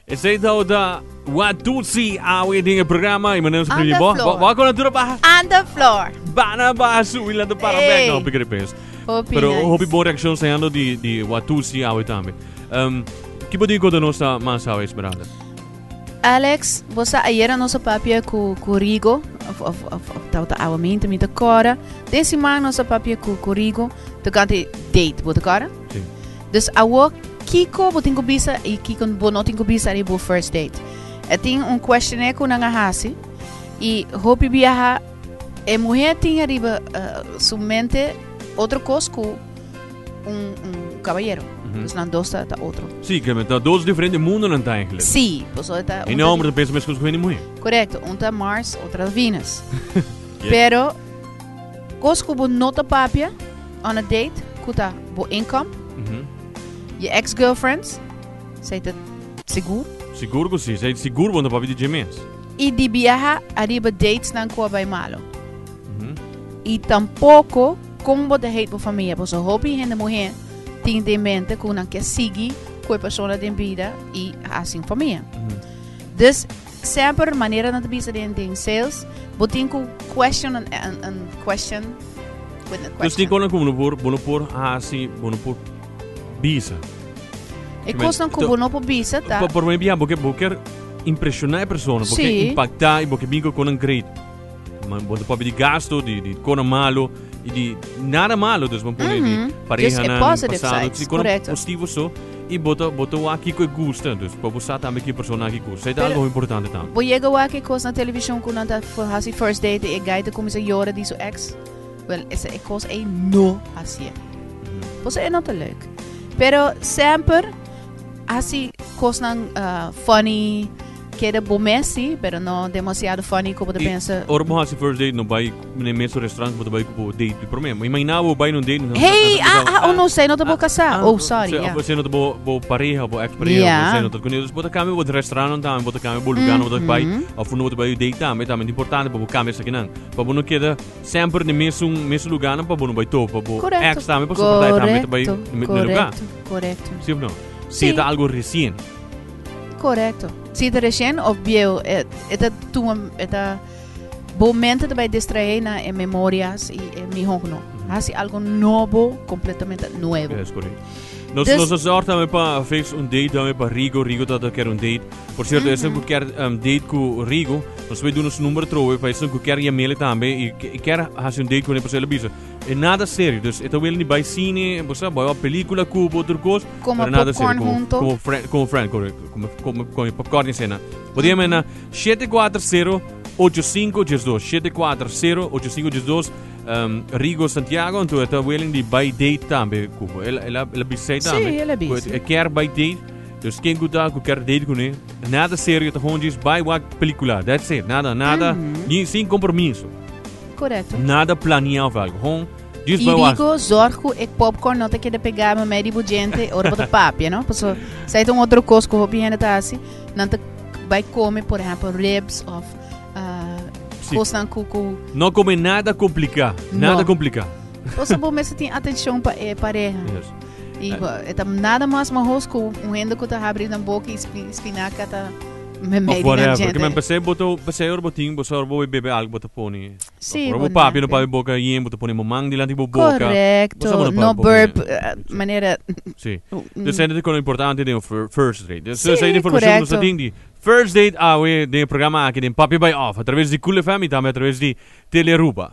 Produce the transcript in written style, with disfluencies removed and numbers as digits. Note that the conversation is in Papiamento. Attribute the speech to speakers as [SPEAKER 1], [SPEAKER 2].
[SPEAKER 1] Esey ta Watusi awe den e programa y manera
[SPEAKER 2] On
[SPEAKER 1] escribi
[SPEAKER 2] the
[SPEAKER 1] bo.
[SPEAKER 2] floor.
[SPEAKER 1] Bo con natura baja.
[SPEAKER 2] On the floor.
[SPEAKER 1] Bana baja subi la para back.
[SPEAKER 2] Ey.
[SPEAKER 1] No, pica de pes.
[SPEAKER 2] Hopi
[SPEAKER 1] Pero
[SPEAKER 2] nice.
[SPEAKER 1] hopi bon reaccion sayando di di Watusi awe tambe. Um, ki bo dico de nos ta mas awe Esmeralda?
[SPEAKER 2] Alex, bo sa ayera nos a papia ku ku Rigo, of of of, of tawata awe minta mi ta kora. Den siman nos a papia ku ku Rigo tokante date, bo ta kora?
[SPEAKER 1] Sí.
[SPEAKER 2] Dus awo kiko bo tin ku bisa i kiko bo no tin ku bisa riba bo first date. E tin un questionnaire ku nan a hasi i hopi biaha e muher tin ariba uh, su mente otro kos ku un, un caballero. Dus nan dos ta, ta otro.
[SPEAKER 1] Sí, que ta dos diferente mundonan ta eigenlijk.
[SPEAKER 2] Sí, pues ta
[SPEAKER 1] E no hombre ta pensa mescos cu hende muher.
[SPEAKER 2] Correcto, un ta Mars, otra Venus. Pero kos ku bo no ta papia on a date, ku ta bo income, je ex-girlfriends, zij ta sigur.
[SPEAKER 1] Sigur ku si, zij sigur bo no ta papia di dje mes.
[SPEAKER 2] I di biaha ariba dates nan ku a bai malo. I tampoko kon bo ta hate bo famia, pasobra hopi hende muhé tin den mente ku nan ke sigui ku e persona den bida i hasi un famia. Dus semper manera nan ta bisa den den sales, bo tin ku question an, an, an question with a
[SPEAKER 1] Dus
[SPEAKER 2] question.
[SPEAKER 1] tin konan ku bo no por, bo no por hasi, bo no por bisa.
[SPEAKER 2] E kosnan ku bo no por bisa ta.
[SPEAKER 1] Por, por mi bia, bo ke, bo ker impressioná e persona, bo ke
[SPEAKER 2] Sí.
[SPEAKER 1] impactá i bo ke bin ku konan great. Ma bo ta papia di gasto, di, di kona malo, i di nada malo, dus bo pone di pareha
[SPEAKER 2] Just e
[SPEAKER 1] nan
[SPEAKER 2] positive
[SPEAKER 1] pasado,
[SPEAKER 2] sides,
[SPEAKER 1] si kona
[SPEAKER 2] correcto.
[SPEAKER 1] positivo so, i bo ta, bo ta wak kiko e gusta, dus pa bo sa tambe ki persona aki gusta. Esei ta
[SPEAKER 2] Pero
[SPEAKER 1] algo importante tambe.
[SPEAKER 2] Bo yega wak e kos na televishon ku nan ta hasi first date i e guy ta kuminsá yora di su ex? Wel, esa e kos ei no hasié. Pasobra e no ta leuk. Pero semper hasi kosnan funny, Keda bo mes si, pero no demasiado funny ku bo ta pensa.
[SPEAKER 1] Ora bo hasi first date no bai na e mesun restaurant ku bo ta bai ku bo date di promé. Imagina bo bai na un date.
[SPEAKER 2] Hey, ah, ah, oh no, esei no ta bo kasá. Oh, sorry, ya.
[SPEAKER 1] Of esei no ta bo bo pareha, bo ex pareha,
[SPEAKER 2] Ya.
[SPEAKER 1] of esei no ta kuné. Dus bo ta kambia bo restaurantnan tambe, bo ta kambia bo lugarnan bo ta bai, of unda bo ta bai date tambe. Tambe ta importante pa bo kambia esakinan. Pa bo no keda semper na e mesun mesun lugarnan pa bo no bai topa bo
[SPEAKER 2] Korekto.
[SPEAKER 1] ex tambe pasobra por ta e tambe ta bai
[SPEAKER 2] Korekto,
[SPEAKER 1] na e lugar.
[SPEAKER 2] korekto, korekto.
[SPEAKER 1] Si of no? Si e ta algo resien.
[SPEAKER 2] Korekto. Si ta resien of bieu, e, e ta tuma, e ta, bo mente ta bai distraé na e memorias i e mihó no. Hasi algo nobo, kompletamente nuevo.
[SPEAKER 1] Es korekto. Nos,
[SPEAKER 2] Dus-
[SPEAKER 1] nos a zorg tambe pa fix un date tambe pa Rigo. Rigo tata kier un date. Por cierto, mm -hmm. ku kier um, date ku Rigo, nos bai duna su number trowe pa esun ku kier yamele tambe i kier hasi un date ku ne pasobra el a bisa. E nada serio, dus e ta willing di bai cine, bo sa, bai wak pelicula cu bo otro cos,
[SPEAKER 2] Come
[SPEAKER 1] pero nada serio,
[SPEAKER 2] popcorn
[SPEAKER 1] como,
[SPEAKER 2] hunto.
[SPEAKER 1] como friend, como friend, correcto, como, como, come popcorn y cena. Bo diga na 740 8512, 740 8512, um, Rigo Santiago, anto e ta willing di bai date tambe cu bo. El, el, a- el a bisa
[SPEAKER 2] Sí,
[SPEAKER 1] tambe.
[SPEAKER 2] el a
[SPEAKER 1] cu
[SPEAKER 2] bisa.
[SPEAKER 1] E kier bai date, dus ken cu ta cu kier date cune, nada serio, ta gewoon just bai wak pelicula, that's it, nada, nada, ni, sin compromiso.
[SPEAKER 2] Correcto.
[SPEAKER 1] Nada planea of algo. Gewoon, just
[SPEAKER 2] I
[SPEAKER 1] bij was.
[SPEAKER 2] digo, zorg ku e popcorn no ta keda pegá me medio bo djente ora bo ta papia, no? Paso, esei ta un otro kos ku hopi hende ta hasi. Nan ta bai kome, por ehempel, ribs of uh,
[SPEAKER 1] Sí.
[SPEAKER 2] kosnan ku ku
[SPEAKER 1] No come nada complica. Nada
[SPEAKER 2] No.
[SPEAKER 1] complica.
[SPEAKER 2] Paso bo mester tin atenshon pa e pareha.
[SPEAKER 1] Yes.
[SPEAKER 2] I bo, e ta nada mas mahos ku un hende ku ta habri nan boka i spi, spinaka ta Me
[SPEAKER 1] Of whatever. Ke men pesey bo to pesey ora bo tin bo sa ora bo bebe algo bo ta pone.
[SPEAKER 2] Sí,
[SPEAKER 1] Ora bo papia no papia boca yen bo ta pone bo man dilanti bo boca.
[SPEAKER 2] Correcto.
[SPEAKER 1] Bo sa bo no
[SPEAKER 2] No
[SPEAKER 1] papia boca
[SPEAKER 2] burp
[SPEAKER 1] yen.
[SPEAKER 2] eh, manera.
[SPEAKER 1] Sí. Dus esei ta kono importante den first date. Dus
[SPEAKER 2] Sí,
[SPEAKER 1] esei ta informacion ku nos ta
[SPEAKER 2] correcto.
[SPEAKER 1] tin di first date awe den e programa aki den Papia Bai Off a traves di Cool FM i tambe a traves di Telearuba.